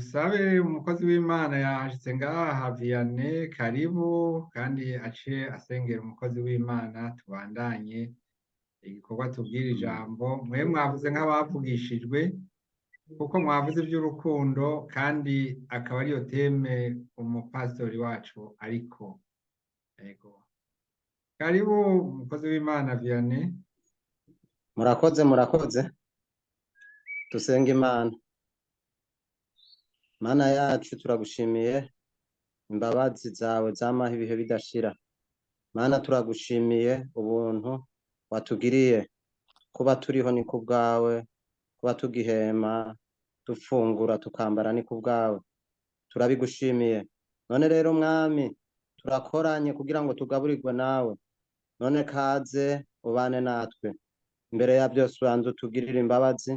Dusabe umukozi w'Imana yahashitse ngaha Vianney, karibu, kandi ace asengera umukozi w'Imana, tubandanye igikorwa tubwira ijambo. Mwe mwavuze nk'abavugishijwe kuko mwavuze iby'urukundo, kandi akaba ariyo teme umupasitori wacu ariko. Yego. Karibu umukozi w'Imana Vianney. Murakoze, murakoze. Dusenga Imana. Mana yacu, turagushimiye imbabazi zawe zamaho ibihe bidashira. Mana, turagushimiye ubuntu watugiriye, kuba turiho ni kubwawe, kuba tugihema, dufungura, tukambara ni kubwawe, turabigushimiye. None rero Mwami, turakoranye kugira ngo tugaburirwe nawe. None kaze ubane natwe. Imbere ya byose ubanze utugirire imbabazi,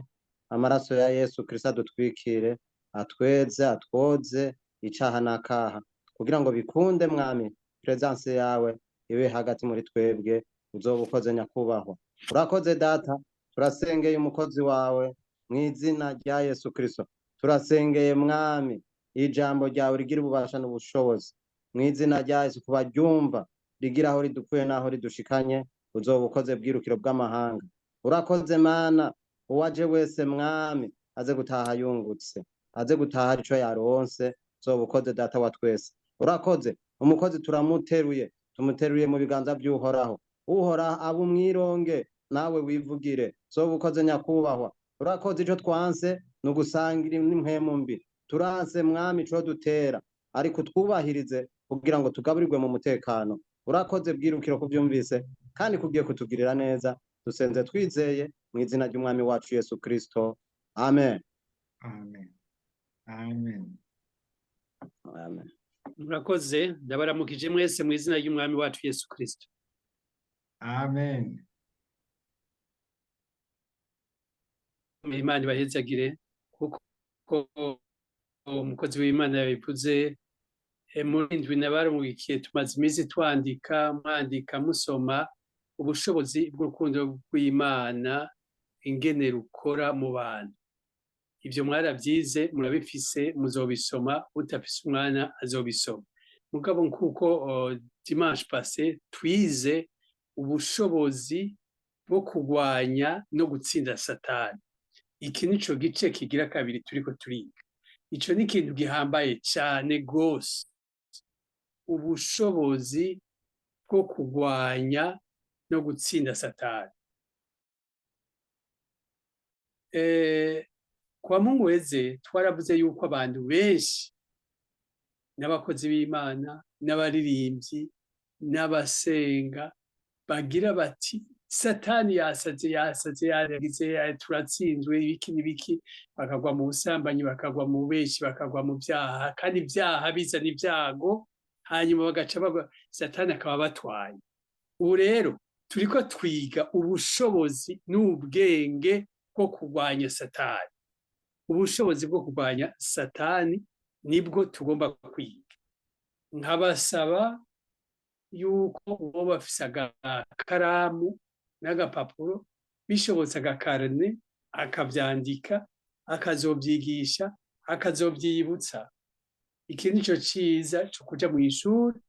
amaraso ya Yesu Kristo adutwikire, atweze, atwoze icaha n'akaha, kugira ngo bikunde Mwami, presence yawe ibe hagati muri twebwe. Uzoba ukoze, nyakubahwa. Urakoze Data. Turasengeye umukozi wawe mu izina rya Yesu Kristo. Turasengeye Mwami, ijambo ryawe rigira ububasha n'ubushobozi mu izina rya Yesu, kubaryumva rigira aho ridukuye n'aho ridushikanye. Uzoba ukoze, bwirukiro bw'amahanga. Urakoze Mana. Uwaje wese Mwami, aze gutaha yungutse, aze gutaha ico yaronse. Uzoba ukoze, Data wa twese. Urakoze. Umukozi turamuteruye, tumuteruye mu biganza by'Uhoraho. Uhoraho aba umwironge, nawe wivugire. Uzoba ukoze, nyakubahwa. Urakoze. Ico twanse ni ugusangira n'impwemu mbi. Turanse Mwami ico dutera, ariko twubahirize kugira ngo tugaburirwe mu mutekano. Urakoze bwirukiro kuvyumvise kandi kugiye kutugirira neza. Dusenze twizeye mu izina ry'Umwami wacu Yesu Kristo, amen. Amen. Amen. Amen. Murakoze. Ndabaramukije mwese mu izina ry'Umwami wacu Yesu Kristo. Amen. Imana ibahezagire, kuko umukozi w'Imana yabivuze. Muri indwi nabarungikiye, tumaze iminsi twandika, mwandika, musoma ubushobozi bw'urukundo rw'Imana ingene rukora mu bantu. Ibyo mwarabyize, murabifise, muzobisoma. Utafise umwana azobisoma. Mugabo nkuko dimanche passé twize ubushobozi bwo kurwanya no gutsinda Satani, iki nico gice kigira kabiri turiko turiga. Ico ni ikintu gihambaye cane gose, ubushobozi bwo kurwanya no gutsinda Satani. Kwa Mungu weze twaravuze yuko abantu benshi, n'abakozi b'Imana, n'abaririmbyi, n'abasenga, bagira bati: "Satani yasaze, yasaze, yagize, turatsinzwe," ibiki n'ibiki, bakagwa mu busambanyi, bakagwa mu bubeshi, bakagwa mu byaha, kandi ibyaha bizana ibyago, hanyuma bagaca bagwa, Satani akaba batwaye. Ubu rero turiko twiga ubushobozi n'ubwenge bwo kurwanya Satani. Ubushobozi bwo kurwanya Satani nibwo tugomba kwiga. Nkabasaba yuko uwo bafise agakaramu n'agapapuro, bishobotse agakarne, akavyandika, akazovyigisha, akazovyiyibutsa. Iki nico ciza co kuja mw'ishuri,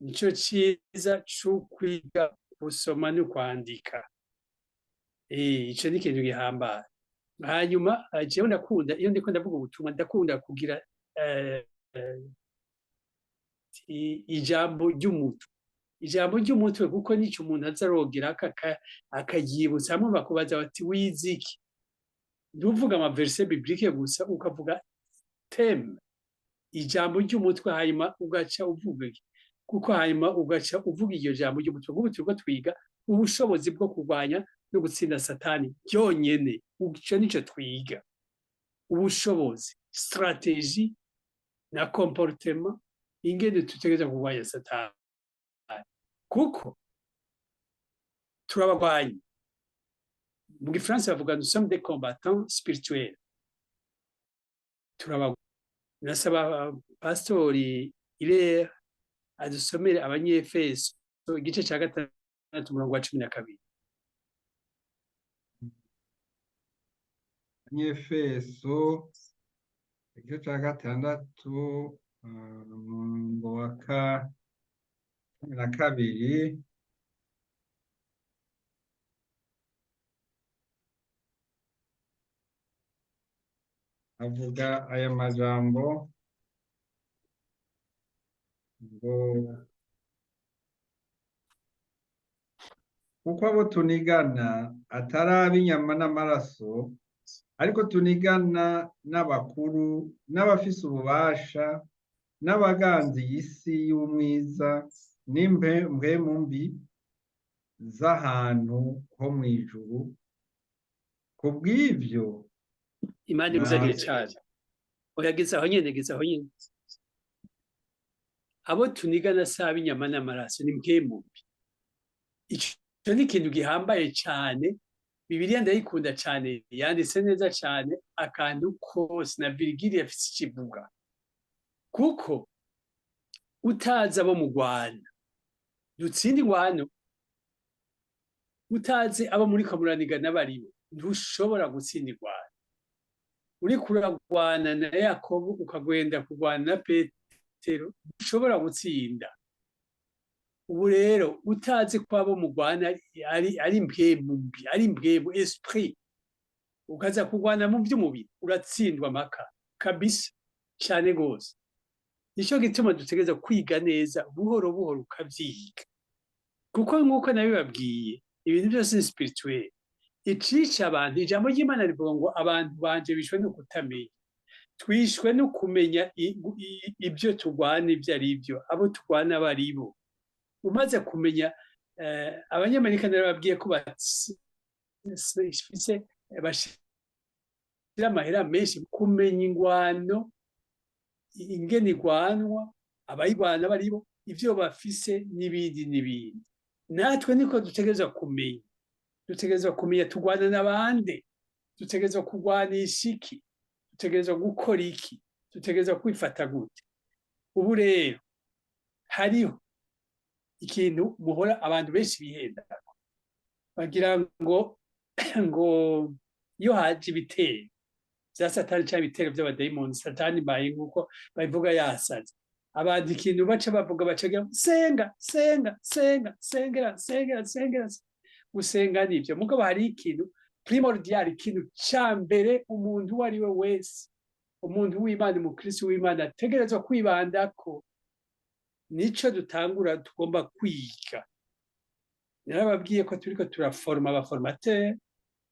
nico ciza co kwiga gusoma no kwandika. Ico ni ikintu gihambaye. Hanyuma jewe ndakunda, iyo ndiko ndavuga ubutumwa, ndakunda kugira ijambo ry'umutwe, ijambo ry'umutwe, kuko nico umuntu aza arogera akaryibutsa. Hamwe bakubaza bati: "Wize iki?" Ntuvuga ama versets bibliques gusa, ukavuga thème, ijambo ry'umutwe, hanyuma ugaca uvuga iki, kuko hanyuma ugaca uvuga iryo jambo ry'umutwe. Nk'ubu turiko twiga ubushobozi bwo kurwanya no gutsinda Satani byonyene. Ico nico twiga, ubushobozi, stratégie na comportement, ingene dutegerezwa kurwanya Satani, kuko turabagwanyi. Mu gifaransa bavuga: "Nous sommes des combattants spirituels." Turabagwanyi. Nasaba Pastori Ilere adusomere Abanyefeso igice ca 6, umurongo wa 12. Abanyefeso. Igice ca gatandatu, umurongo wa 12. Avuga aya majambo ngo: kuko abo tunigana atari ab'inyama n'amaraso, ariko tunigana n'abakuru n'abafise ububasha n'abaganza iyi si y'umwiza n'impwemu mbi z'ahantu ho mw'ijuru. Kubw'ivyo Imana ibuzaniye cane. Oya, geza aho nyene, geza aho nyene. Abo tunigana si ab'inyama n'amaraso, ni mpwemu mbi. Ico ni ikintu gihambaye cane. Bibiliya ndayikunda cane, yanditse neza cane akantu kose, na Virgile yafise ikivuga. Kuko utazi abo mugwana, dutsinda ingwano, utazi abo muriko muranigana baribo, ntushobora gutsinda ingwano. Uriko uragwana na Yakobo ukagenda kurwana na Petero, ntushobora gutsinda. Ubu rero utazi ko abo mugwana ari mpwemu mbi, ari mpwemu esprit, ukaza kurwana mu vy'umubiri, uratsindwa maka kabisa cane gose. Nico gituma dutegereza kwiga neza buhoro buhoro ukavyiga, kuko nk'uko nabibabwiye, ibintu byose ni spirituel. Icica abantu, ijambo ry'Imana rivuga ngo abantu banje bishwe no kutamenya. Twishwe no kumenya ibyo turwana ibyo ari byo, abo turwana abo ari bo. Umaze kumenya, abanyamerika narababwiye ko bafise bashira amahera menshi kumenya ingwano, ingene igwanwa, abayigwana baribo, ivyo bafise n'ibindi n'ibindi. Natwe niko dutegerezwa kumenya. Dutegerezwa kumenya turwana n'abande, dutegerezwa kurwanisha iki, dutegerezwa gukora iki, dutegerezwa kwifata gute. Ubu rero hariho ikintu muhora abantu benshi bihenda, bagira ngo iyo haje ibitero vya satani canke ibitero vy'abadayimoni, satani baye nkuko babivuga yasaze, abantu ikintu baca bavuga, baca senga senga senga sengera sengera sengera. Gusenga nivyo, mugabo hari ikintu primordial, ikintu ca mbere umuntu uwo ari we wese, umuntu w'Imana, umukristo w'Imana ategerezwa kwibandako, nico dutangura tugomba kwiga. Narababwiye ko turiko turaforma abaformateur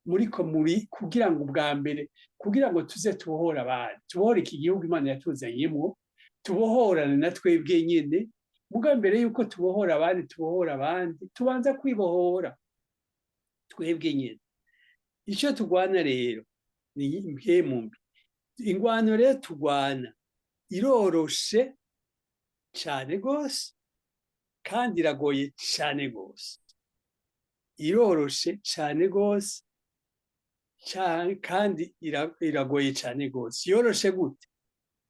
muriko muri, kugira ngo ubwa mbere, kugira ngo tuze tubohore abantu, tubohore iki gihugu Imana yatuzanyemwo, tubohorane na twebwe nyene. Mugabo mbere yuko tubohora abandi, tubohora abandi, tubanza kwibohora twebwe nyene. Ico turwana rero ni impwemu mbi. Ingwano rero turwana iroroshe cane gose kandi iragoye cane gose. Iroroshe cane gose kandi iragoye cane gose. Yoroshe gute?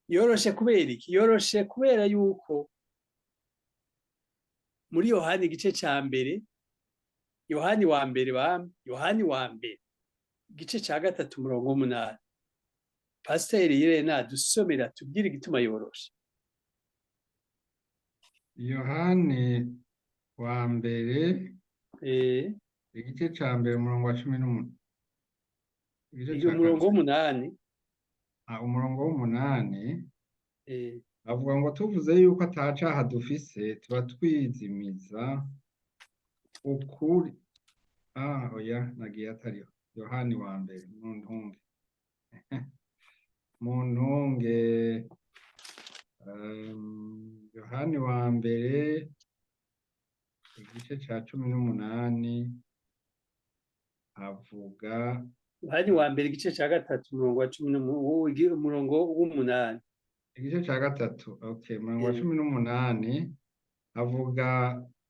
Yoroshe kubera iki? Yoroshe kubera yuko muri Yohani igice ca mbere, Yohani wa mbere bamwe, Yohani wa mbere igice ca 3 umurongo w'8, Pasiteri Irene adusomera tubwire igituma yoroshe. Yohani wa mbere igice ca mbere umurongo wa 18. Umurongo w'8. Umurongo w'8 avuga ngo tuvuze yuko atacaha dufise tuba twizimiza ukuri. Oya, nagiye atariho. Yohani wa mbere, muntunge. Muntunge. Yohani wa mbere igice ca 18 avuga Yohani wa mbere igice ca 3 umurongo wa 10 umurongo w'8. Igice ca 3, okay, umurongo wa 18 avuga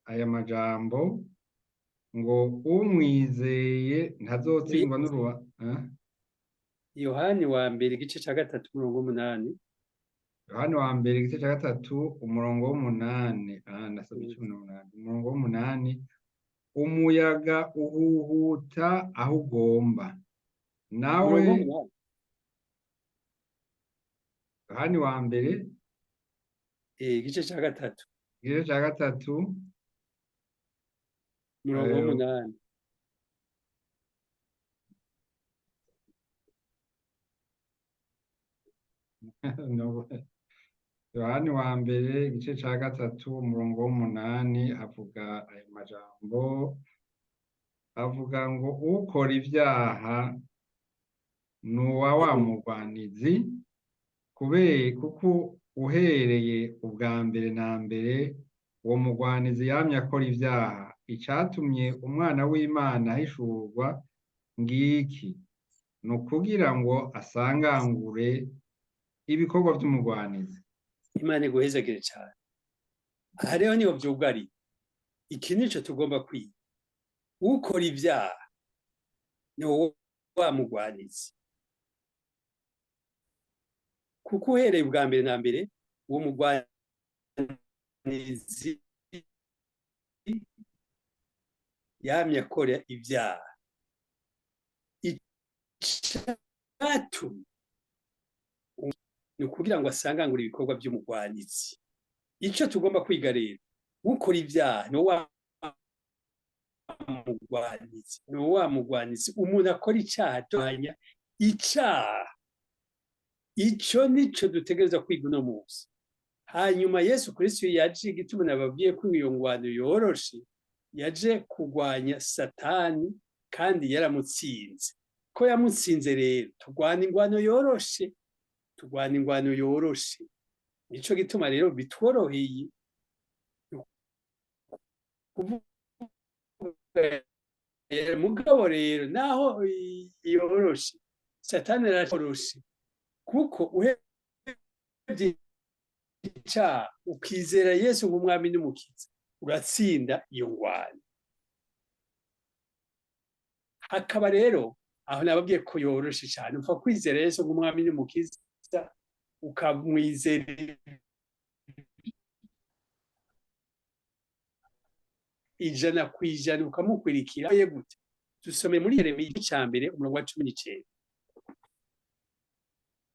aya majambo ngo umwizeye ntazotsindwa n'uruba. Yohani wa mbere igice ca 3 umurongo w'8. Yohani wa mbere igice ca 3 umurongo w'8. Nasomye 18. Umurongo w'8, umuyaga uhuhuta aho ugomba, nawe Yohani wa mbere. Igice cya gatatu. Igice cya gatatu. Umurongo w'umunani. Yohani wa mbere, igice cya gatatu, umurongo w'umunani, avuga ayo majambo, avuga ngo: "Ukora ibyaha ni uwa wa mugwanizi, kubera kuko uhereye ubwa mbere na mbere uwo mugwanizi yamye akora ibyaha. Icatumye Umwana w'Imana ahishurwa ngiki, ni ukugira ngo asangangure ibikorwa by'umugwanizi." Imana iguhezagire cyane. Aha rero niho byugariye. Iki nico tugomba kwiga: ukora ibyaha ni wa mugwanizi, kuko uhereye ubwa mbere na mbere uwo mugwanizi yamye akora ibyaha. Icatumye ni ukugira ngo asangangure ibikorwa by'umugwanizi. Icyo tugomba kwiga rero, ukora ibyaha ni wa mugwanizi, ni wa mugwanizi. Umuntu akora icyaha tuhanya icyaha. Icyo nico dutegereza kwiga uno munsi. Hanyuma Yesu Kristo yaje, igituma nababwiye ko iyo ngwano yoroshe, yaje kurwanya Satani kandi yaramutsinze. Ko yamutsinze rero, turwana ingwano yoroshe, turwana ingwano yoroshe. Nico gituma rero bitworoheye kuvuga. Mugabo rero naho yoroshe, Satani arayoroshe, kuko uhevye icyaha ukizera Yesu nk'Umwami n'Umukiza, uratsinda iyo ngwano. Hakaba rero aho nababwiye ko yoroshe cyane: upfa kwizera Yesu nk'Umwami n'Umukiza, ukamwizera 100%, ukamukurikira. Ye gute? Dusome muri Yeremiya, igice cya mbere, umurongo wa 19.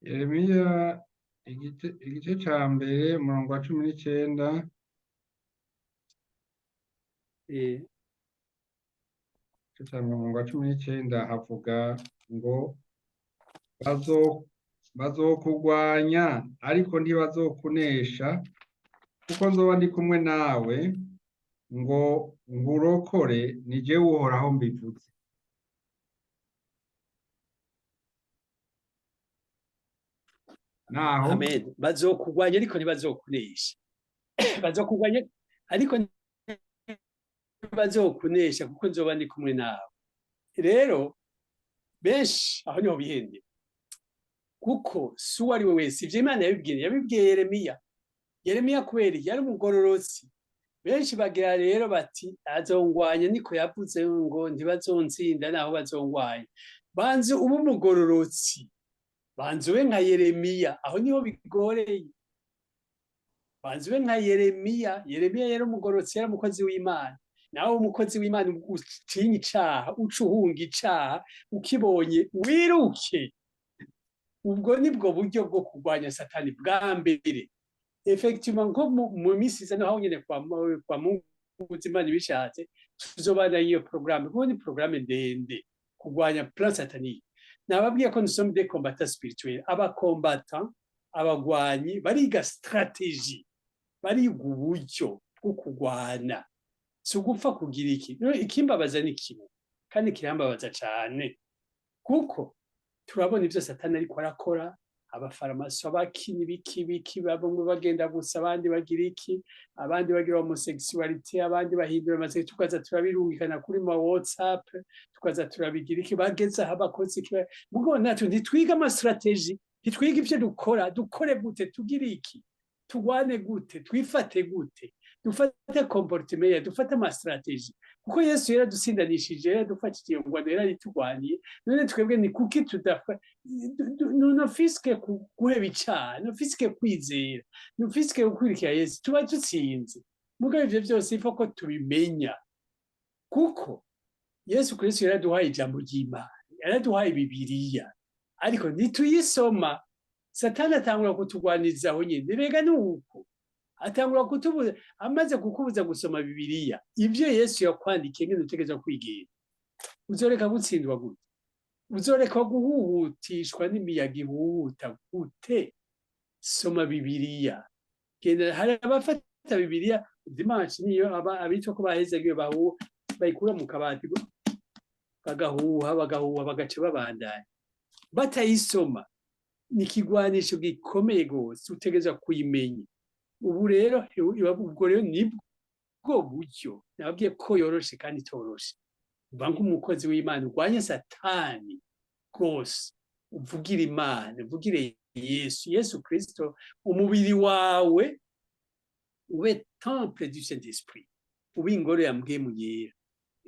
Yeremiya, igice cya mbere, umurongo wa 19. Igice cya mbere, umurongo wa 19, havuga ngo: "Bazokugwanya ariko ntibazokunesha, kuko nzoba ndi kumwe nawe ngo nkurokore, ni jewe Uhoraho mbivuze." Naho Amen. Bazokugwanya ariko ntibazokunesha. Bazokugwanya ariko ntibazokunesha, kuko nzoba ndi kumwe nawe. Rero benshi aho niho bihendera, kuko si uwo ari we wese. Ivyo Imana yabibwiye, yabibwiye Yeremiya. Yeremiya kubera yari umugororotsi, benshi bagira rero bati: "Azongwanya, niko yavuze ngo ntibazonzinda naho bazongwanya." Banze ube umugororotsi, banze ube nka Yeremiya. Aho niho bigoreye. Banze ube nka Yeremiya. Yeremiya yari umugororotsi, yari umukozi w'Imana. Nawe umukozi w'Imana utinya icaha, uca uhunga icaha, ukibonye wiruke. Ubwo nibwo buryo bwo kurwanya Satani bwa mbere. Effectivement, nko mu minsi iza, naho nyene kwa Mungu, Imana ibishatse, tuzobana iyo programme, kuko ni programme ndende, kurwanya plan satanique. Nababwiye ko nous sommes des combattants spirituels. Abakombatants, abagwanyi, bariga stratégie, bariga uburyo bwo kurwana. Si ugupfa kugira iki. Rero ikimbabaza ni kimwe, kandi kirambabaza cane, kuko turabona ivyo Satani ariko arakora: abafaramaso, abakini, biki biki, bamwe bagenda gusa, abandi bagira iki, abandi bagira homosexualité, abandi bahindura amategeko, tukaza turabirungikana kuri ma WhatsApp, tukaza turabigira iki, bageze aho abakozi iki. Mugabo natwe ntitwiga ama stratégie, ntitwiga ivyo dukora. Dukore gute? Tugire iki? Tugwane gute? Twifate gute? Dufate comportement, dufate ama stratégie, kuko Yesu yaradutsindanishije, yaradufashije iyo ngwano, yarayitugwaniye. None twebwe ni kuki tudafa nufiske guheba icaha, nufiske kwizera, nufiske gukurikira Yesu, tuba dutsinze? Mugabo ivyo vyose ifo ko tubimenya, kuko Yesu Kristo yaraduhaye ijambo ry'Imana, yaraduhaye Bibiliya, ariko ntituyisoma. Satani atangura kutugwaniriza aho nyine. Rega ni uko atangura kutubuza, amaze kukubuza gusoma Bibiliya, ibyo Yesu yakwandikiye ngene utegerezwa kwigira. Uzoreka gutsindwa gute? Uzoreka guhuhutishwa n'imiyaga ihuhuta gute? Soma Bibiliya. Genda, hari abafata Bibiliya dimanche, niyo aba abitwa ko bahezagiwe, bahu bayikura mu kabati, bagahuha bagahuha, bagaca babandanya batayisoma. Ni ikigwanisho gikomeye gose, utegerezwa kuyimenya. Ubu rero, ubwo rero nibwo buryo nababwiye ko yoroshe kandi itoroshe. Uba nk'umukozi w'Imana, urwanye Satani rwose, uvugire Imana, uvugire Yesu, Yesu Kristo. Umubiri wawe ube temple du Saint Esprit, ube ingoro ya Mpwemu Yera.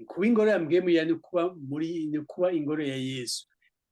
Kuba ingoro ya Mpwemu Yera ni kuba muri, ni kuba ingoro ya Yesu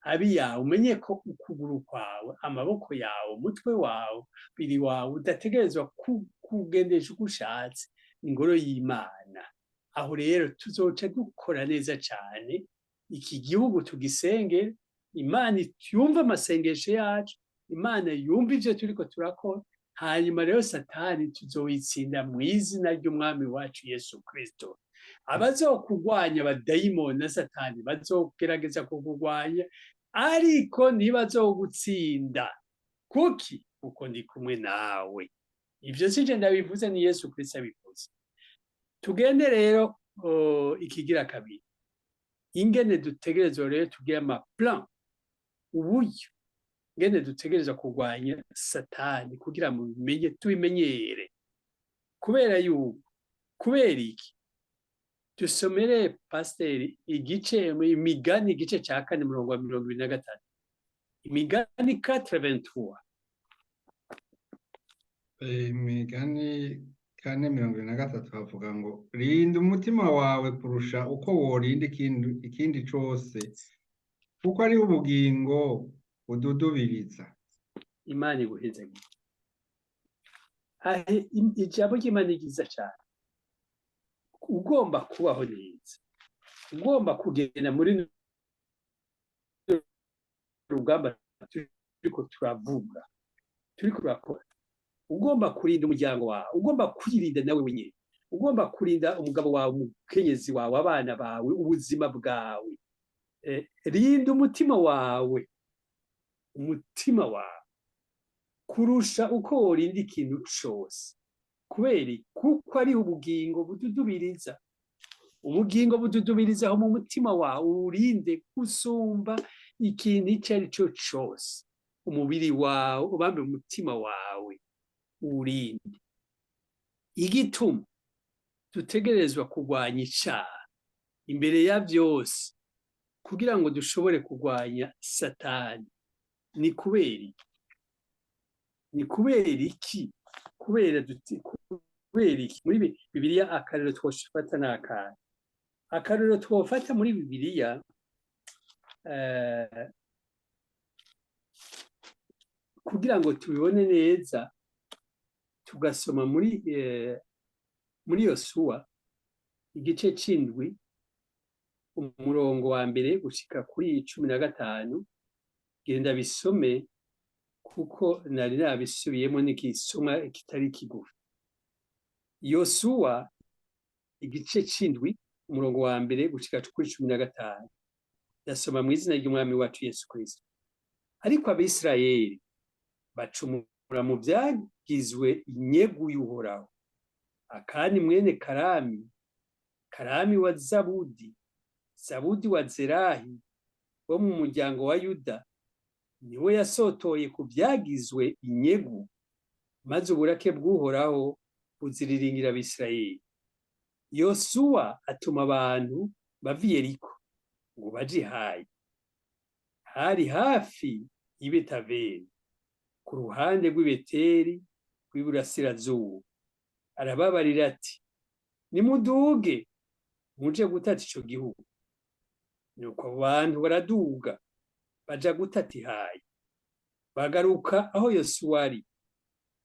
abi yawe. Umenye ko ukuguru kwawe, amaboko yawe, umutwe wawe, umubiri wawe udategerezwa kugendesha uko ushatse, ingoro y'Imana. Aho rero tuzoca dukora neza cyane, iki gihugu tugisenge, Imana yumva amasengesho yacu, Imana yumva ivyo turiko turakora. Hanyuma rero Satani tuzoyitsinda mu izina ry'Umwami wacu Yesu Kristo. Abazokugwanya, abadayimoni na Satani bazogerageza kukugwanya, ariko ntibazogutsinda. Kuki? Kuko ndi kumwe nawe. Ivyo sije ndabivuze, ni Yesu Kristo abivuze. Tugende rero ikigira kabiri, ingene dutegerezwa rero tugira ama plan, uburyo ngene dutegerezwa kurwanya Satani, kugira ngo bimenye, tubimenyere. Kubera yuko, kubera iki? Dusomere, pasiteri, igice Imigani igice cya 4, murongo wa 23, Imigani 4:23. Imigani 4:23 havuga ngo: "Rinda umutima wawe kurusha uko worinda ikindi cose, kuko ari ubugingo bududubiriza." Imana iguhezagire. Ijambo ry'Imana ni ryiza cyane. Ugomba kubaho neza, ugomba kugenda muri rugamba turiko turavuga, turiko turakora, ugomba kurinda umuryango wawe, ugomba kwirinda nawe wenyine, ugomba kurinda umugabo wawe, umukenyezi wawe, abana bawe, ubuzima bwawe. Rinda umutima wawe, umutima wawe kurusha uko worinda ikintu cose. Kubera kuko ari ubugingo bududubiriza, ubugingo bududubiriza aho mu mutima wawe. Urinde gusumba ikintu icyo ari cyo cose. Umubiri wawe, ubambe umutima wawe, urinde. Igituma dutegerezwa kurwanya icaha imbere ya byose kugira ngo dushobore kurwanya Satani ni kubera iki? Ni kubera iki? Kubera duti, kubera iki? Muri Bibiliya akarero twofata ni akahe? Akarero twofata muri Bibiliya, kugira ngo tubibone neza, tugasoma muri Yosuwa igice c'indwi, umurongo wa mbere gushika kuri 15. Genda bisome, kuko nari nabisubiyemo, n'igisomwa kitari kigufi. Yosuwa igice c'indwi, umurongo wa mbere gushika kuri 15. Ndasoma mu izina ry'Umwami wacu Yesu Kristo. Ariko Abisirayeli bacumura mu byagizwe inyegu y'Uhoraho. Akani mwene Karami, Karami wa Zabudi, Zabudi wa Zerahi, wo mu muryango wa Yuda, niwe yasotoye ku byagizwe inyegu, maze uburake bw'Uhoraho buziriringira Abisirayeli. Yosuwa atuma abantu bava i Yeriko ngo baje i Hayi, hari hafi y'i Betaveni, ku ruhande rw'i Beteli rw'iburasirazuba. Arababarira ati: "Nimuduge muje gutata ico gihugu." Nuko abo bantu baraduga, baja gutata i Hayi. Bagaruka aho Yosuwa ari,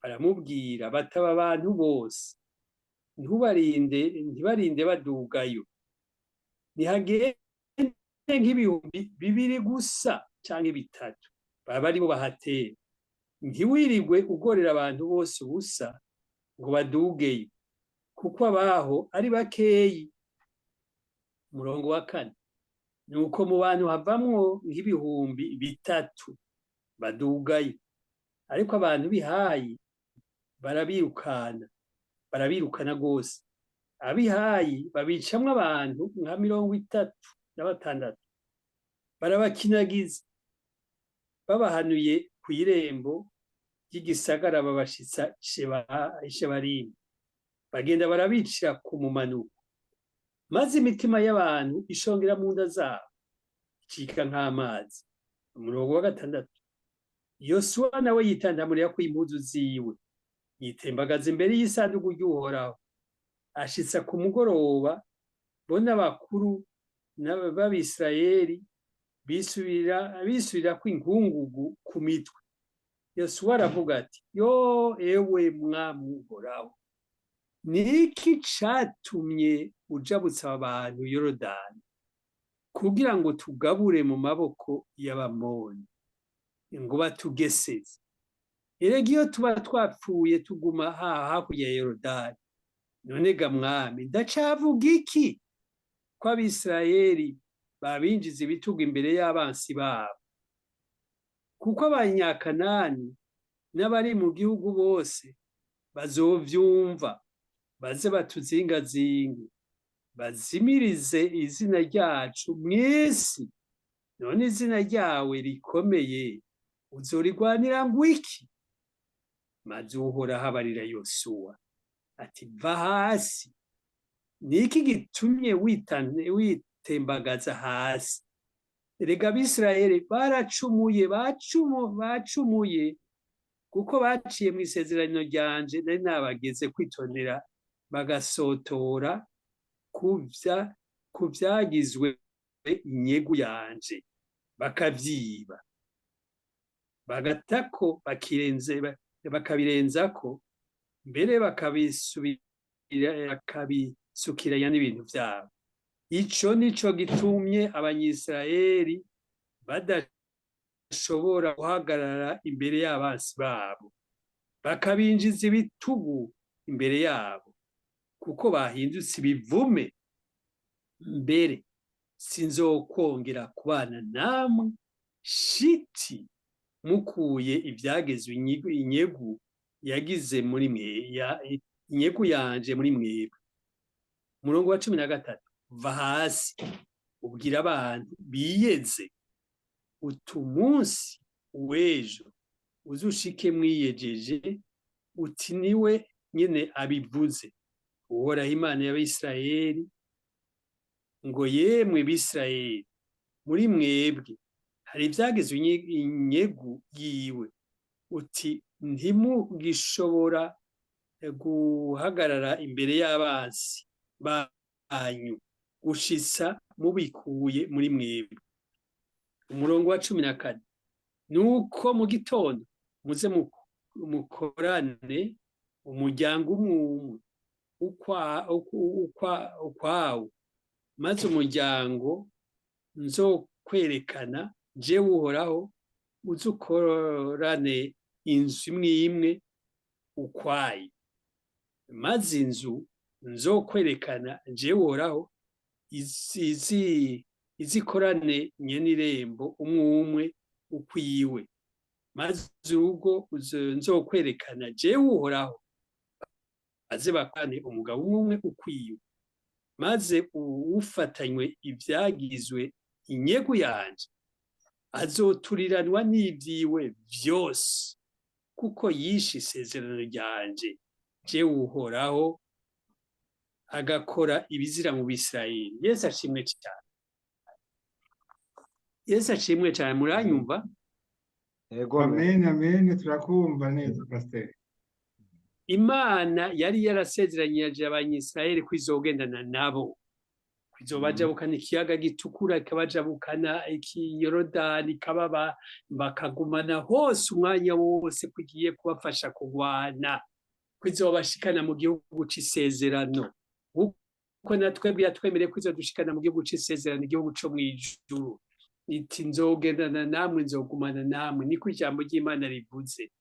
baramubwira bataba abantu bose ntubarinde, ntibarinde badugayo, nihagende nk'ibihumbi 2 gusa canke 3, baba aribo bahatera. Ntiwirigwe ugorera abantu bose ubusa ngo badugeyo, kuko abaho ari bakeyi. Umurongo wa kane, nuko mu bantu havamwo nk'3,000 badugayo, ariko abantu bihayi barabirukana, barabirukana rwose. Abihayi babicamwo abantu nka 36, barabakinagiza, babahanuye ku irembo ry'igisagara, babashitsa Ishebarimu, bagenda barabicira ku mumanuko. Maze imitima y'abantu ishongera mu nda zabo, icika nk'amazi. Umurongo wa gatandatu, Yosuwa nawe yitandamurira ko impuzu ziwe, yitembagaza imbere y'isanduku ry'Uhoraho, ashitsa ku mugoroba. Bo n'abakuru b'Abisirayeli bisubira ko inkungugu ku mitwe. Yosuwa aravuga ati: "Yo ewe mwami Uhoraho, niki catumye ujabutsa abantu Yorodani kugira ngo tugabure mu maboko y'Abamoni ngo batugeseze? Erega iyo tuba twapfuye tuguma hakurya ya Yorodani! None ga mwami, ndacavuga iki ko Abisirayeli babinjiza ibitugu imbere y'abansi babo? Kuko Abanyakanani n'abari mu gihugu bose bazovyumva, baze batuzingazinge, bazimirize izina ryacu mw'isi. None izina ryawe rikomeye uzorigwanira ngo iki?" Maze Uhoraho abarira Yosuwa ati: "Va hasi. Niki gitumye witembagaza hasi? Erega Abisirayeli baracumuye, bacumuye kuko baciye mu isezerano ryanje nari nabageze kwitondera, bagasotora ku vyagizwe inyegu yanje, bakavyiba, bagatako bakabirenzako, mbere bakabisukiranya n'ibintu vyabo. Ico nico gitumye Abanyisirayeli badashobora guhagarara imbere y'abansi babo, bakabinjiza ibitugu imbere yabo, kuko bahindutse ibivume. Mbere sinzokwongera kubana namwe shiti mukuye ivyagezwe inyegu yagize muri mwe, inyegu yanje muri mwebwe." Umurongo wa 13, "Va hasi ubwira abantu biyeze uti: umunsi w'ejo uzushike mwiyejeje, uti niwe nyene abivuze Uhoraho Imana y'Abisirayeli ngo: yemwe Bisirayeli, muri mwebwe hari ivyagezwe inyegu yiwe, uti ntimugishobora guhagarara imbere y'abansi banyu gushitsa mubikuye muri mwebwe." Umurongo wa 14, "Nuko mu gitondo muze mukorane umuryango umwe umwe ukwawo, maze umuryango nzokwerekana jewe Uhoraho uze ukorane inzu imwe imwe ukwayo, maze inzu nzokwerekana jewe Uhoraho izikorane nyene irembo umwe umwe ukwiwe, maze urugo nzokwerekana jewe Uhoraho baze bakorane umugabo umwe umwe ukwiwe, maze ufatanywe ivyagizwe inyegu yanje azoturiranwa n'ivyiwe vyose, kuko yishe isezerano ryanje jewe Uhoraho, agakora ibizira mu Bisirayeli." Yesu ashimwe cyane, Yesu ashimwe cyane. Muranyumva? Yego. Amen, amen, turakumva neza, pasiteri. Imana yari yarasezeranyije Abanyisirayeli ko izogendana nabo, izobajabukana ikiyaga gitukura, ikabajabukana ikiyorodani, ikababa bakagumana hose umwanya wose, ko igiye kubafasha kurwana, ko izobashikana mu gihugu c'isezerano, kuko na twebwe yatwemereye ko izodushikana mu gihugu c'isezerano, igihugu co mw'ijuru. Iti: "Nzogendana namwe, nzogumana namwe." Niko ijambo ry'Imana rivuze.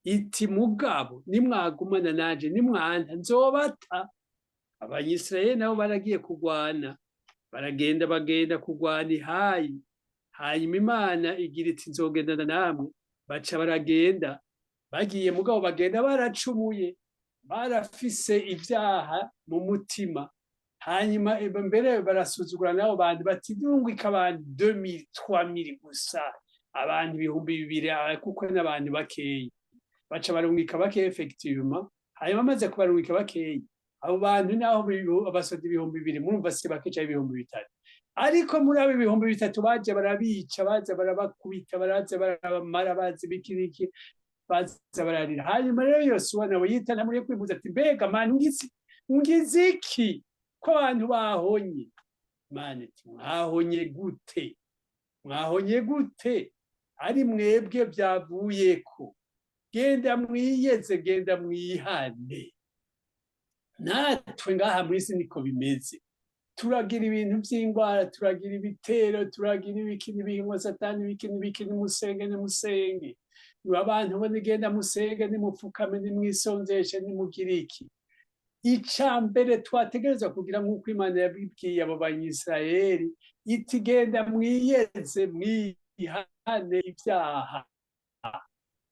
Iti mugabo nimwagumana nanje, nimwanta nzobata. Abanyisirayeli nabo baragiye kugwana, baragenda bagenda kugwana ihayi. Hanyuma Imana igira iti nzogendana namwe, baca baragenda. Bagiye mugabo bagenda baracumuye, barafise ibyaha mu mutima. Hanyuma mbere barasuzugura nabo bantu bati ndungika abantu 2000, 3000 gusa, abantu 2000, kuko n'abantu bakeyi. Baca barungika bakeyi effectivement. Hanyuma amaze kubarungika bakeyi, abo bantu naho abasoda 2000, murumva si bake, canke 3000. Ariko muri abo 3000 baje barabica, baza barabakubita, baraza barabamara, baza ibiki n'iki, baza bararira. Hanyuma rero Yosuwa nawe yitana muri kwibuza ati mbega Mana, ungize iki ko abantu bahonye? Mana iti mwahonye gute? Mwahonye gute ari mwebwe byavuyeko? Genda mwiyeze, genda mwihane. Natwe ngaha mw'isi niko bimeze, turagira ibintu by'ingwara, turagira ibitero, turagira ibiki n'ibiki, Satani ibiki n'ibiki, nimusenge, nimusenge abantu bo, nigenda musenge, nimupfukame, nimwisonzeshe, nimugire iki. Ica mbere twategerezwa kugira, nk'uko Imana yabibwiye abo Banyisirayeli iti genda mwiyeze, mwihane ibyaha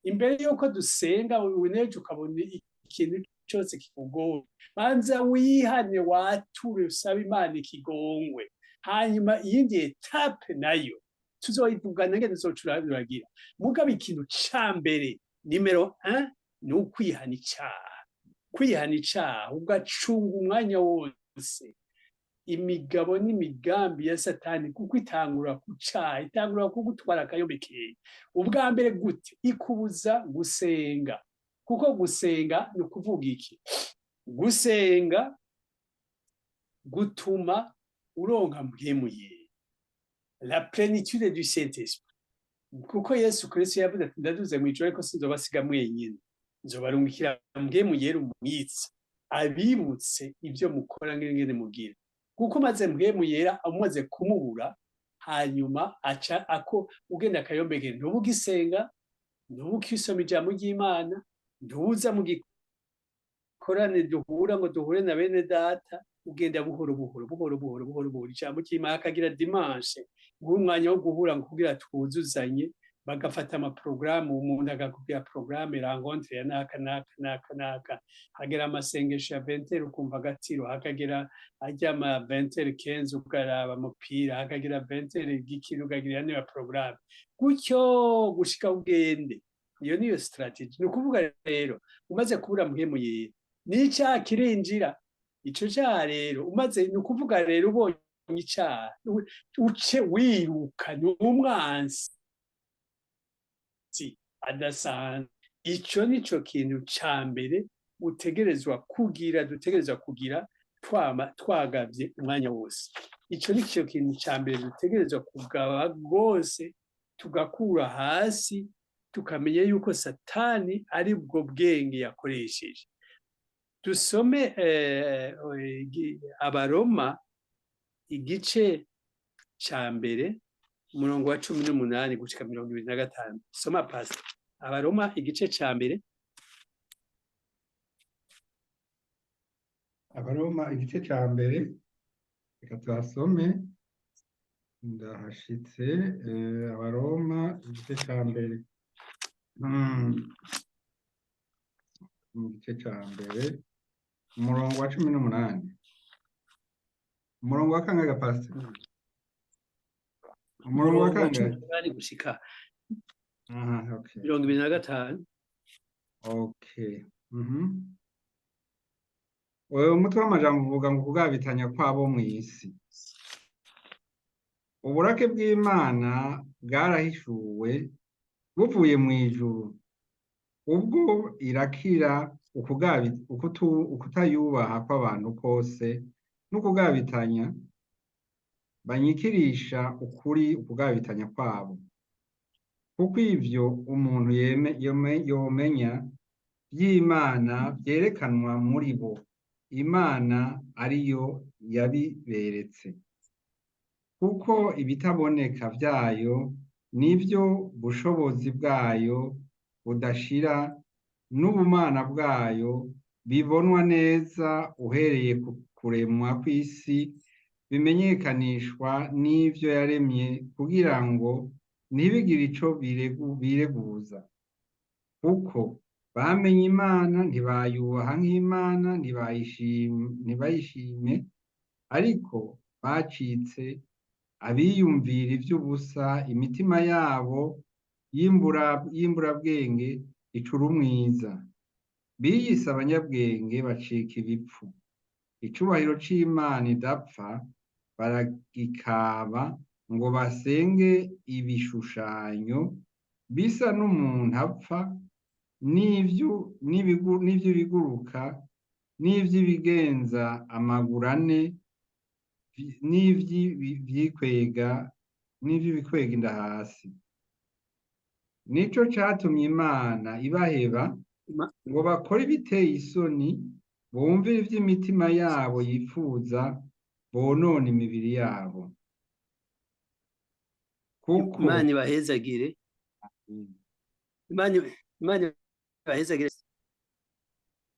imbere y'uko dusenga. Uneje ukabona ikintu cyose kikugoye, banza wihane, wature, usabe Imana ikigongwe. Hanyuma iyindi étape nayo tuzoyivugana ngene tuzocuragira. Mugabo ikintu ca mbere, numéro 1, ni ukwihana icaha. Kwihana icaha, ugacunga umwanya wose imigabo n'imigambi ya Satani, kuko itangura ku caha, itangura kugutwara akayobekeye. Ubwa mbere gute? Ikubuza gusenga. Kuko gusenga ni ukuvuga iki? Gusenga gutuma uronka Mpwemu Yera, la plénitude du Saint-Esprit. Kuko Yesu Kristo yavuze ati ndaduze mw'ijuru, ariko sinzobasiga mwenyine, nzobarungikira Mpwemu Yera umwitsa, abibutse ibyo mukora ngene mugira. Kuko umaze Mpwemu Yera, umaze kumubura, hanyuma aca ako ugenda akayombeke, ntubugisenga, ntubukisoma ijambo ry'Imana, ntuza mu gikorane duhura ngo duhure na bene data. Ugenda buhoro buhoro buhoro buhoro buhoro buhoro. Ijambo ry'Imana akagira dimanche nk'umwanya wo guhura ngo kugira twuzuzanye, bagafata amaporogaramu, umuntu agakubwira porogaramu, rencontre ya naka naka naka naka, hagera amasengesho ya 20h ukumva agaciro, hakagera ajya ama 20h15 ukaraba umupira, hakagira 20h gikiri ukagira niba porogaramu gutyo gushika ugende. Iyo niyo stratégie. Ni ukuvuga rero umaze kubura Mpwemu Yera, n'icaha kirinjira. Ico caha rero umaze, ni ukuvuga rero ubonye icaha uce wiruka, ni umwansi adasanzwe. Ico nico kintu ca mbere utegerezwa kugira, dutegerezwa kugira twama twagavye umwanya wose. Ico nico kintu ca mbere dutegerezwa kugaba rwose, tugakura hasi, tukamenya yuko Satani ari bwo bwenge yakoresheje. Dusome Abaroma igice ca mbere, umurongo wa 18 gushika 25. Soma pastor, Abaroma igice ca mbere. Abaroma igice ca mbere, reka tuhasome. Ndahashitse. Abaroma igice ca mbere, igice ca mbere, umurongo wa 18. Umurongo wa kangahe, pastor? Umurongo wa Umurongo wa cumi kangahe? n'umunani gushika Aha, okay. 25. Okay. Uyu umutwe w'amajambo uvuga ngo kugabitanya kwabo mw'isi. Uburake bw'Imana bwarahishuwe buvuye mu ijuru, ubwo irakira ukutayubaha kw'abantu kose n'ukugabitanya banyikirisha ukuri ukugabitanya kwabo. Kuko ivyo umuntu yomenya vy'Imana vyerekanwa muri bo, Imana ariyo yabiberetse. Kuko ibitaboneka vyayo nivyo bushobozi bwayo budashira n'ubumana bwayo bibonwa neza uhereye ku kuremwa kw'isi, bimenyekanishwa n'ivyo yaremye, kugira ngo ntibigire ico bireguza. Kuko bamenye Imana, ntibayubaha nk'Imana, ntibayishime, ariko bacitse abiyumvira ivy'ubusa, imitima yabo y'imburabwenge icura umwiza. Biyise abanyabwenge, bacika ibipfu. Icubahiro c'Imana idapfa baragikaba ngo basenge ibishushanyo bisa n'umuntu apfa, n'ivy'ibiguruka, n'ivy'ibigenza amaguru ane, n'ivy'ibikwega inda hasi. Nico catumye Imana ibaheba ngo bakore ibiteye isoni, bumvire ivy'imitima yabo yifuza, bonone imibiri yabo. Kuko Imana ibahezagire. Imana ibahezagire.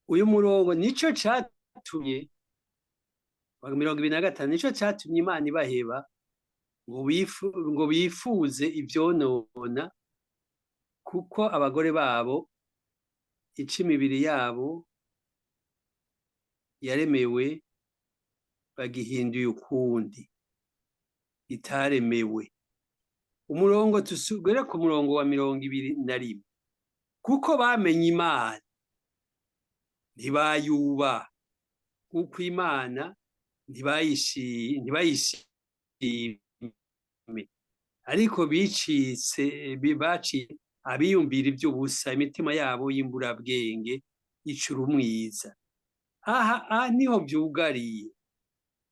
Uyu murongo nico catumye, 25, nico catumye Imana ibaheba ngo bifuze ivyonona, kuko abagore babo ico imibiri yabo yaremewe bagihinduye ukundi itaremewe. Umurongo, tusugere ku murongo wa 21. Kuko bamenye Imana, ntibayuba kuko Imana ntibayishime, ariko bicitse baciye abiyumvira ivy'ubusa, imitima yabo y'imburabwenge icura umwiza. Aha niho vyugariye,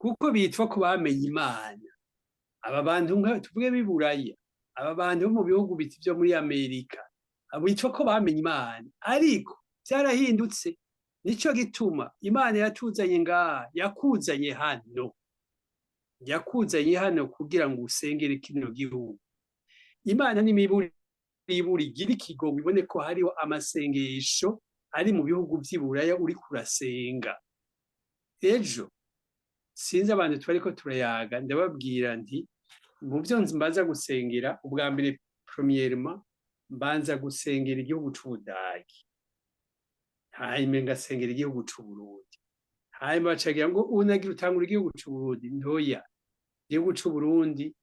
kuko bitwa ko bamenye Imana. Aba bantu, tuvuge b'iburaya, aba bantu bo mu bihugu biti vyo muri Amerika, bitwa ko bamenye Imana, ariko vyarahindutse. Nico gituma Imana yatuzanye ngaha, yakuzanye hano, yakuzanye hano kugira ngo usengere kino gihugu. Imana n'imiburiburi igira ikigongo, ibone ko hariho amasengesho ari mu bihugu vy'iburaya uriko urasenga. Ejo sinzi abantu twariko turayaga, ndababwira nti mu vyo mbanza gusengera ubwa mbere, premièrement, mbanza gusengera igihugu c'Ubudagi, hanyuma ngasengera igihugu c'Uburundi. Hanyuma bacagira ngo unagira utangura igihugu c'Uburundi. Ntoya, igihugu c'Uburundi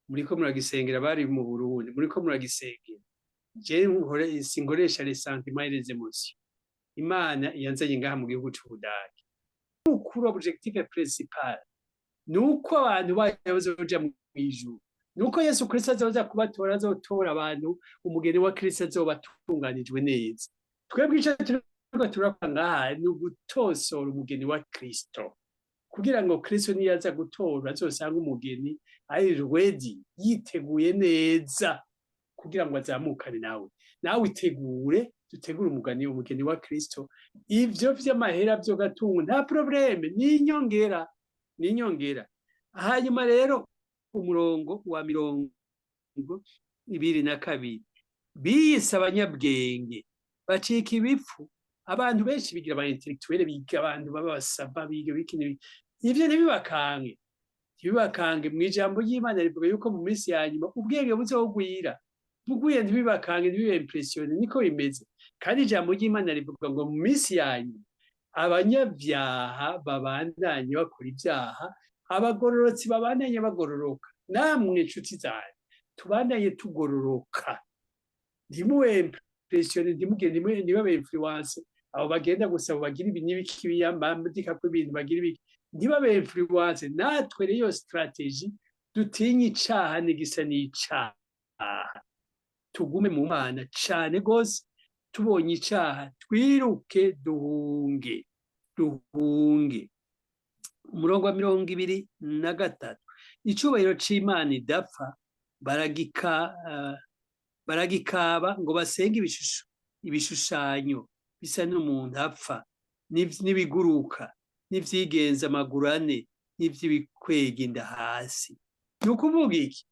muriko muragisengera, bari mu Burundi muriko muragisengera. Je sinkoresha les sentiments et les émotions. Imana yanzanye ngaha mu gihugu c'Ubudagi. Mukuru, objectif principal, nuko abantu bayo bazoja mw'ijuru, nuko Yesu Kristo azoza kubatora, azotora abantu, umugeni wa Kristo azoba atunganijwe neza. Twebwe ico turiko turakora ngaha ni ugutosora umugeni wa Kristo, kugira ngo Kristo niyaza gutora azosanga umugeni ari ready, yiteguye neza kugira ngo azamukane nawe. Nawe itegure, dutegure umugeni wa Kristo. Ivyo vy'amahera vyo gatungo nta problème, ni inyongera, ni inyongera. Hanyuma rero umurongo wa 22: biyise abanyabwenge, bacika ibipfu. Abantu benshi bigira aba intellectuel, biga, abantu baba biga biki n'ibiki. Ivyo ntibibakange, ntibibakange. Mw'ijambo ry'Imana rivuga yuko mu minsi ya nyuma ubwenge buzogwira. Bugwiye ntibibakange, ntibibe impressionné, niko bimeze. Kandi ijambo ry'Imana rivuga ngo mu minsi ya nyuma abanyabyaha babandanye bakora ibyaha, abagororotsi babandanye bagororoka. Namwe inshuti zanjye, tubandanye tugororoka. Ntimube impressionné, ntimugende, ntibabe influencé abo bagenda gusa abo bagira ibi n'ibiki, biyambandika ko ibintu bagira ibiki, ntibabe influencé. Natwe rero iyo stratégie, dutinye icaha n'igisa n'icaha, tugume mu Mana cane gose. Tubonye icaha twiruke, duhunge, duhunge. Umurongo wa 23: icubahiro c'Imana idapfa baragikaba ngo basenge ibishushanyo bisa n'umuntu apfa, n'ibiguruka, n'ivyigenza amaguru ane, n'ivy'ibikwega inda hasi. Ni ukuvuga iki?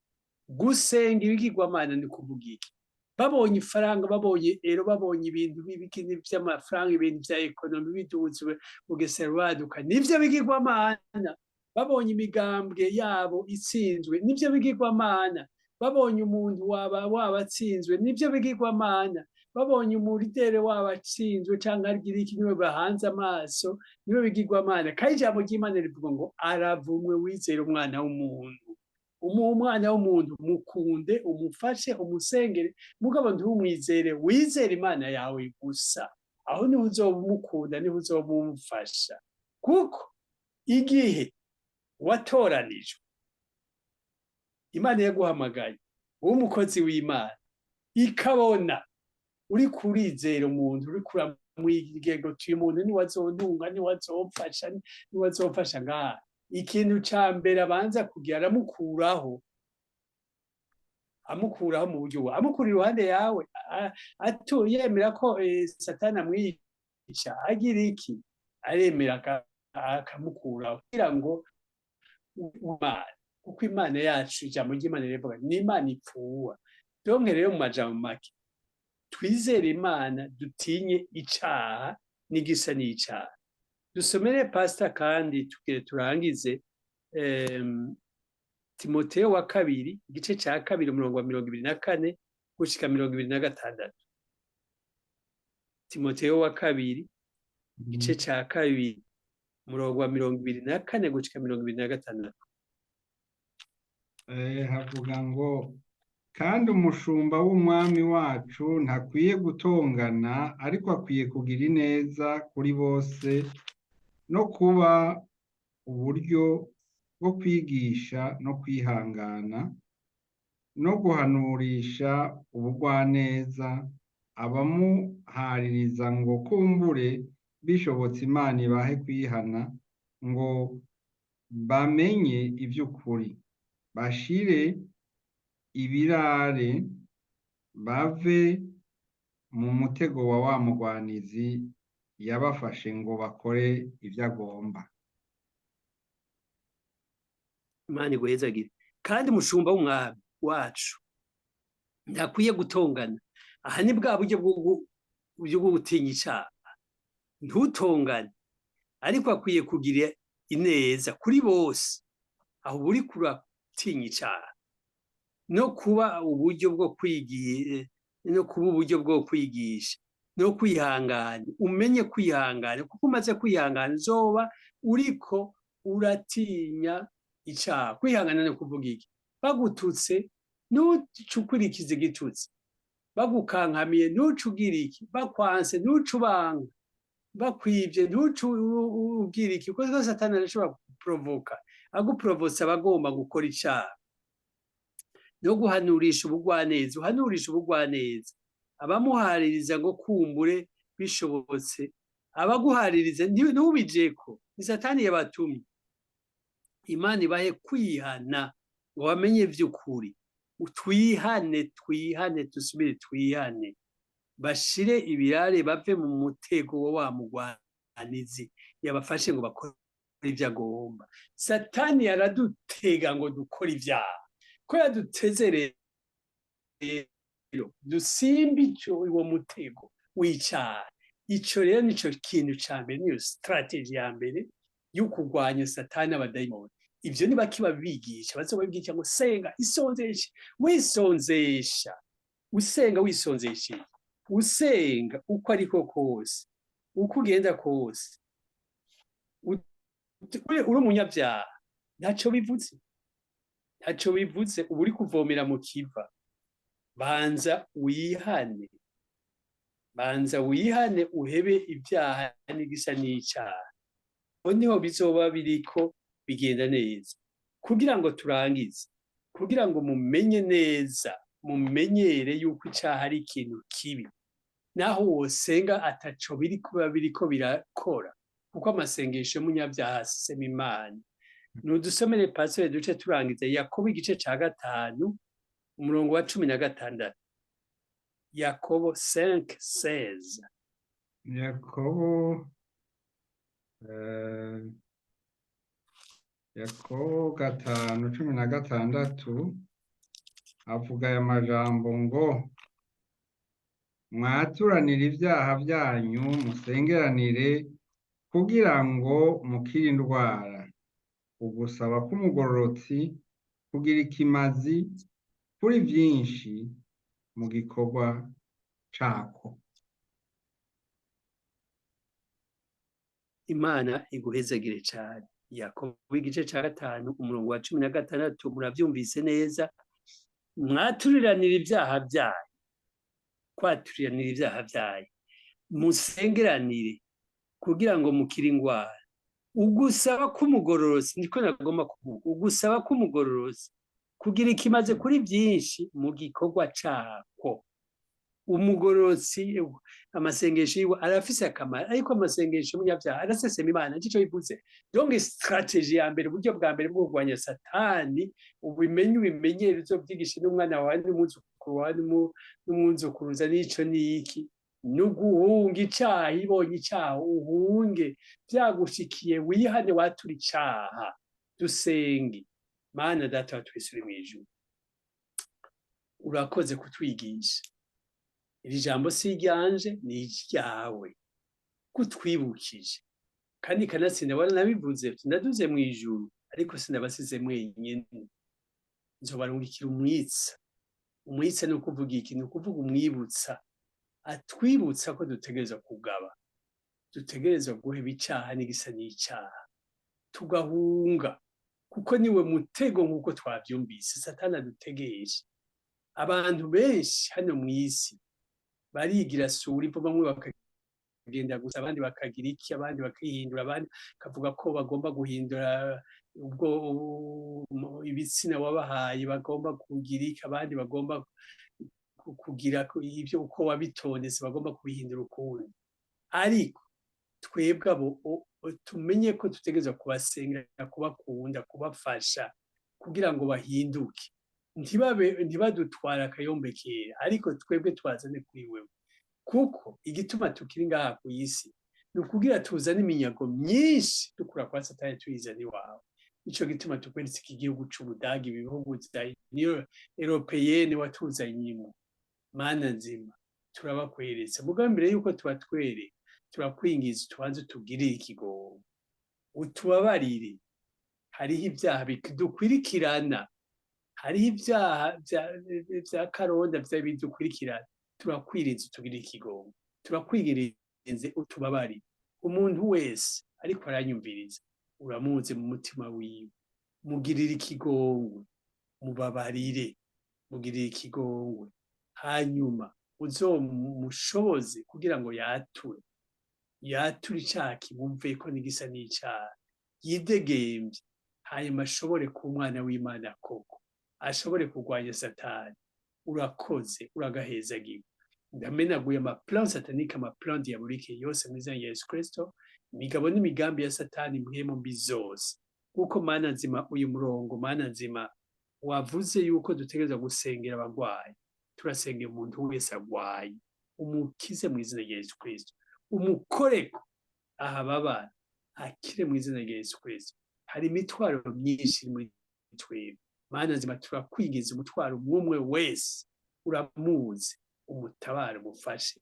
Gusenga ibigirwamana ni ukuvuga iki? Babonye ifaranga, babonye ero, babonye ibintu b'ibikini by'amafaranga, ibintu bya économie biduzwe, ugesera waduka, nivyo bigirwamana. Babonye imigambwe yabo itsinzwe, nivyo bigirwamana. Babonye umuntu waba wabatsinzwe, nivyo bigirwamana. Babonye umu leader wabatsinzwe cyangwa agira iki, niwe bahanze amaso, niwe bigirwamana. Kandi ijambo ry'Imana rivuga ngo aravumwe wizera umwana w'umuntu. Umwana w'umuntu mukunde, umufashe, umusengere, mugabo ntumwizere, wizere Imana yawe gusa. Aho niho uzoba umukunda, niho uzoba umufasha, kuko igihe watoranijwe, Imana yaguhamagaye umukozi w'Imana, ikabona uri kurizera umuntu, uri kuramwigego uyu muntu niwazontunga, niwazomfasha, niwazomfasha ngaha, ikintu ca mbere abanza kugira, aramukuraho, amukuraho mu buryo amukura iruhande yawe, yemera ko Satani amwica, agira iki, aremera akamukuraho kugira ngo Imana, kuko Imana yacu, ijambo ry'Imana rivuga ni Imana ipfuwa. Donc rero, mu majambo make, twizere Imana, dutinye icaha n'igisa n'icaha. Dusomere, pasita, kandi tugire turangize, Timoteyo wa kabiri, igice cya kabiri, umurongo wa 24 gushika 26. Timoteyo wa kabiri, igice cya kabiri, umurongo wa 24 gushika 26. Havuga ngo: "Kandi umushumba w'Umwami wacu ntakwiye gutongana, ariko akwiye kugira ineza kuri bose no kuba uburyo bwo kwigisha no kwihangana no guhanurisha ubugwaneza abamuhaririza, ngo kumbure bishobotse Imana ibahe kwihana, ngo bamenye iby'ukuri, bashire ibirare, bave mu mutego wa wa mugwanizi yabafashe ngo bakore ibyo agomba." Imana iguhezagire. Kandi umushumba w'Umwami wacu ntakwiye gutongana. Aha ni bwa buryo bwo gutinya icyaha. Ntutongane, ariko akwiye kugira ineza kuri bose. Aho buri kuratinya icyaha, no kuba uburyo bwo kwigira, no kuba uburyo bwo kwigisha no kwihangana. Umenye kwihangana, kuko umaze kwihangana uzoba uriko uratinya icyaha. Kwihangana ni kuvuga iki? Bagututse, ntuce ukurikiza igitutsi. Bagukankamiye, ntuce ugira iki. Bakwanse, ntuce ubanga. Bakwibye, ntuce ugira iki, kuko Satani arashobora kuprovoka. Aguprovosa aba agomba gukora icyaha. No guhanurisha ubugwaneza, uhanurisha ubugwaneza abamuhaririza, ngo kumbure bishobotse. Abaguhaririza ntubijeko, ni Satani yabatumye. Imana ibahe kwihana ngo bamenye iby'ukuri. Twihane, twihane, dusubire twihane. Bashire ibirare, bave mu mutego wa wa mugwanizi yabafashe ngo bakore ibyo agomba. Satani yaradutega ngo dukore ibyaha. Ko yaduteze rero, dusimbe ico uwo mutego w'icyaha. Ico rero nico kintu ca mbere, niyo stratégie ya mbere yo kurwanya Satani, abadayimoni. Ivyo niba kibabigisha, bazobabigisha ngo senga, isonzeshe, wisonzesha, usenga, wisonzesheje, usenga uko ariko kose, uko ugenda kose, uri umunyabyaha, ntacyo bivuze, ntacyo bivuze. Uba uri kuvomera mu kiva. Banza wihane, banza wihane, uhebe ibyaha n'igisa n'icyaha. Aho niho bizoba biriko bigenda neza. Kugira ngo turangize, kugira ngo mumenye neza, mumenyere yuko icyaha ari ikintu kibi, naho wosenga ataco biri kuba biriko birakora, kuko amasengesho y'umunyabyaha asesema Imana. Nudusomere, pasiteri, duce turangiza, Yakobo igice ca gatanu, umurongo wa 16. Yakobo 5:16. Yakobo, Yakobo 5:16, avuga aya majambo ngo Mwaturanire ibyaha byanyu, musengeranire kugira ngo mukire indwara. Ugusaba k'umugororotsi kugira ikimazi kuri byinshi mu gikorwa cako. Imana iguhezagire cyane. Yakobo igice cya 5 umurongo wa 16, murabyumvise neza. Mwaturiranira ibyaha byanyu, kwaturiranira ibyaha byanyu, musengeranire kugira ngo mukire indwara. Ugusaba k'umugororotsi, niko nagomba kuvuga, ugusaba k'umugororotsi kugira ikimaze kuri byinshi mu gikorwa cako. Umugororotsi amasengesho yiwe arafise akamaro, ariko amasengesho y'umunyabyaha arasesema Imana. Nico bivuze. Donc stratégie ya mbere, uburyo bwa mbere bwo kurwanya Satani, ubimenye, ubimenyere, uzovyigishe n'umwana wawe n'umwuzukuru wawe n'umwuzukuruza. N'ico niki? Nuguhunga icaha. Ibonye icaha uhunge, vyagushikiye wihane, watura icaha. Dusenge. Mana Data wa twese uri mw'ijuru, urakoze kutwigisha. Iri jambo si iryanje, ni iryawe, kutwibukije. Kandi kanatsinda waranabivuze, ndaduze mw'ijuru ariko sinabasize mwenyene, nzobarungikira umwitsa. Umwitsa ni ukuvuga iki? Ni ukuvuga umwibutsa, atwibutsa ko dutegerezwa kugaba, dutegerezwa guheba icaha n'igisa n'icaha, tugahunga, kuko niwe mutego nk'uko twavyumvise Satani adutegereje. Abantu benshi hano mw'isi barigira sura ivo, bamwe bakagenda gusa, abandi bakagira iki, abandi bakihindura, abandi bakavuga ko bagomba guhindura ubwo ibitsina wabahaye, bagomba kugira iki, abandi bagomba kugira ibyo uko wabitondetse, bagomba kubihindura ukundi. Ariko twebwe abo tumenye ko dutegerezwa kubasengera, kubakunda, kubafasha kugira ngo bahinduke, ntibadutware akayombekera, ariko twebwe twazane kuri wewe. Kuko igituma tukiri ngaha ku isi ni ukugira tuzane iminyago myinshi dukura kwa Satani tuyizana iwawe. Nico gituma tukweretse iki gihugu c'Ubudagi, ibihugu vya Union Européenne watuzanyemo. Mana nzima, turabakweretse. Mugabo mbere yuko tubatwereka, turakwingiza tubanze tugirire ikigongo, utubabarire. Hariho ibyaha bidukwirikirana, hariho ibyaha vya karonda bidukwirikirana. Turakwirinze utugirire ikigongo, turakwirinze utubabarire. Umuntu wese ariko aranyumviriza, uramuzi mu mutima wiwe, mugirire ikigongwe, mubabarire, mugirire ikigongwe, hanyuma uzomushoboze kugira ngo yature, yature icaha kimumveko n'igisa n'icaha, yidegemvye, hanyuma ashobore kuba umwana w'Imana koko, ashobore kurwanya Satani. Urakoze, uragahezagirwa. Ndamenaguye amaplan satanique, amaplan diabolique yose mu izina rya Yesu Kristo, imigabo n'imigambi ya Satani, mpwemu mbi zose. Kuko Mana nzima, uyu murongo, Mana nzima, wavuze yuko dutegerezwa gusengera abagwayi, turasengera umuntu wese agwaye, umukize mu izina rya Yesu Kristo, umukoreko ahababara akire mu izina rya Yesu Kristo. Hari imitwaro myinshi muri twebwe. Mana nzima, turakwigiza umutwaro umwe wese, uramuzi, umutabare, umufashe.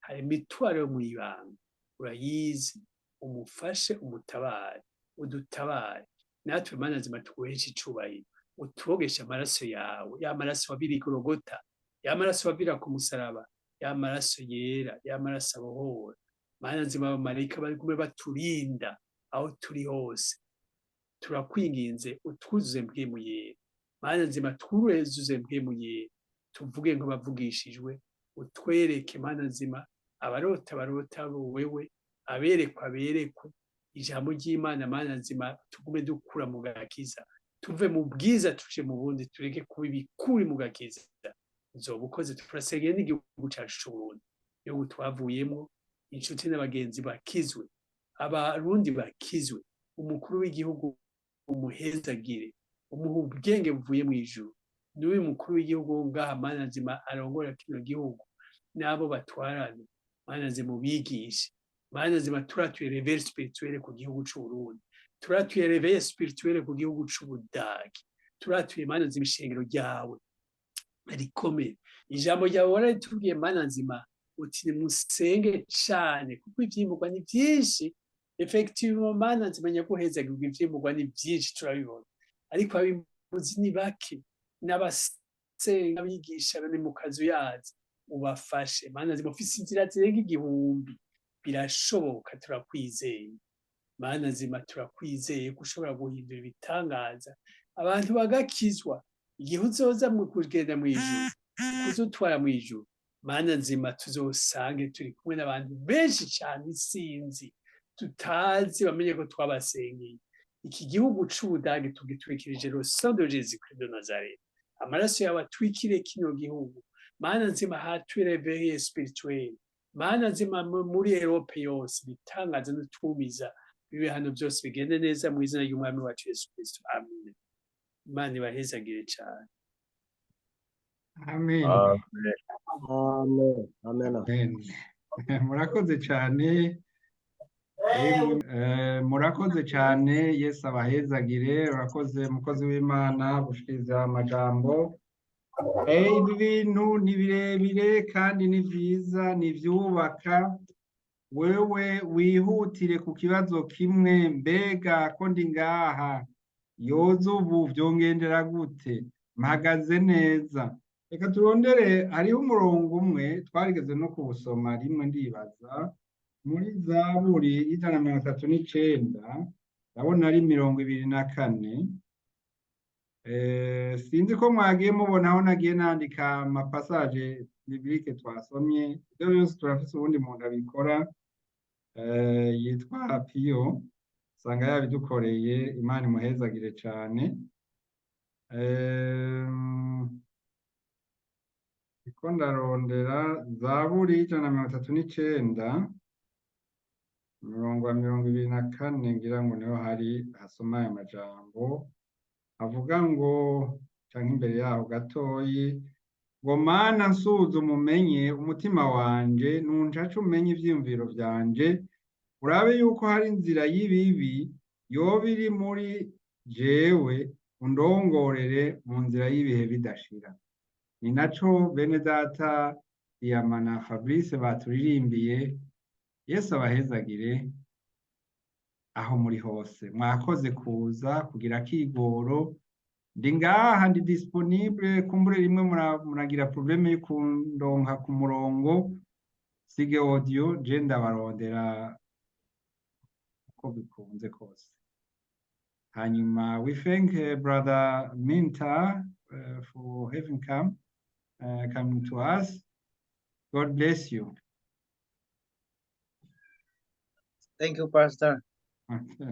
Hari imitwaro yo mw'ibanga, urayizi, umufashe, umutabare, udutabare. Natwe Mana nzima tuguheshe icubahiro, uturogeshe amaraso yawe, ya maraso wabira igorogota, ya maraso wabira ku musaraba, ya maraso yera, ya maraso abohora. Mana nzima, abamarayika bari kumwe baturinda aho turi hose. Turakwinginze utwuzuze mpwemu yera. Mana nzima, twuzuze mpwemu yera, tuvuge nk'abavugishijwe, utwereke Mana nzima abarota barota wewe, aberekwa berekwe ijambo ry'Imana. Mana nzima, tugume dukura mu gakiza, tuve mu bwiza tuje mu bundi, tureke kuba ibikuri mu gakiza. Nzoba ukoze. Turasengeye n'igihugu cacu c'Uburundi, igihugu twavuyemo, inshuti n'abagenzi bakizwe, Abarundi bakizwe. Umukuru w'igihugu umuhezagire, umuha ubwenge buvuye mu ijuru. N'uyu mukuru w'igihugu ngaha, Mana nzima, arongora kino gihugu n'abo batwarana, Mana nzima, ubigishe. Mana nzima, turatuye réveil spirituel ku gihugu c'Uburundi, turatuye réveil spirituel ku gihugu c'Ubudagi, turatuye, Mana nzima, ishengero ryawe rikomeye. Ijambo ryawe wararitubwiye, Mana nzima. Uti nimusenge cane kuko ivyimburwa ni vyinshi. Effectivement, Mana nzimenya guhezagirwa, ivyimburwa ni vyinshi, turabibona, ariko abimbuzi ni bake n'abasenga abigisha bari mu kazu yazi. Ubafashe, Mana nzima, ufise inzira zirenga igihumbi, birashoboka. Turakwizeye, Mana nzima, turakwizeye ko ushobora guhindura ibitangaza, abantu bagakizwa. Igihe uzoza mu kugenda mw'ijuru, kuzutwara mw'ijuru, Mana nzima, tuzosange turi kumwe n'abantu benshi cyane isinzi tutazi, bamenye ko twabasengeye. Iki gihugu c'Ubudagi tugitwikirije le sang de Jésus Christ de Nazareth. Amaraso yawe atwikire kino gihugu, Mana nzima, hatwe réveil spirituel, Mana nzima, muri Europe yose. Ibitangaza n'utumiza bibe hano, byose bigende neza mu izina ry'Umwami wacu Yesu Kristo, amen. Imana ibahezagire cyane. Amen. Amen, amen. Amen. Murakoze cyane. Yemwe, murakoze cyane, Yesu abahezagire. Urakoze, mukozi w'Imana, gushikiriza amajambo. Ibi bintu ni birebire kandi ni vyiza, ni ivyubaka. Wewe wihutire ku kibazo kimwe: mbega ko ndi ngaha, yoza ubu vyongendera gute? Mpagaze neza? Reka turondere, hariho umurongo umwe twarigeze no kuwusoma rimwe, ndibaza muri Zaburi 139, ndabona ari 24. Sinzi ko mwagiye mubona aho nagiye nandika ama passages bibliques twasomye. Ibyo byose turafise uwundi muntu abikora, yitwa Piyo, usanga yabidukoreye. Imana imuhezagire cane. Ndiko ndarondera Zaburi 139, umurongo wa 24, ngira ngo niho hari hasoma aya majambo avuga ngo, canke imbere yaho gatoyi, ngo: "Mana, nsuzuma umenye umutima wanje, nuncace umenye ivyiyumviro vyanje, urabe yuko hari inzira y'ibibi yoba iri muri jewe, undongorere mu nzira y'ibihe bidashira." Ni naco bene data Diyama na Fabrice baturirimbiye. Yesu abahezagire aho muri hose. Mwakoze kuza kugira akigoro. Ndi ngaha, ndi disponible. Kumbure rimwe muragira problème yo kundonka ku murongo, sige audio, je ndabarondera uko bikunze kose. Hanyuma we thank Brother Minta for having coming to us. God bless you. Thank you, Pastor. Okay.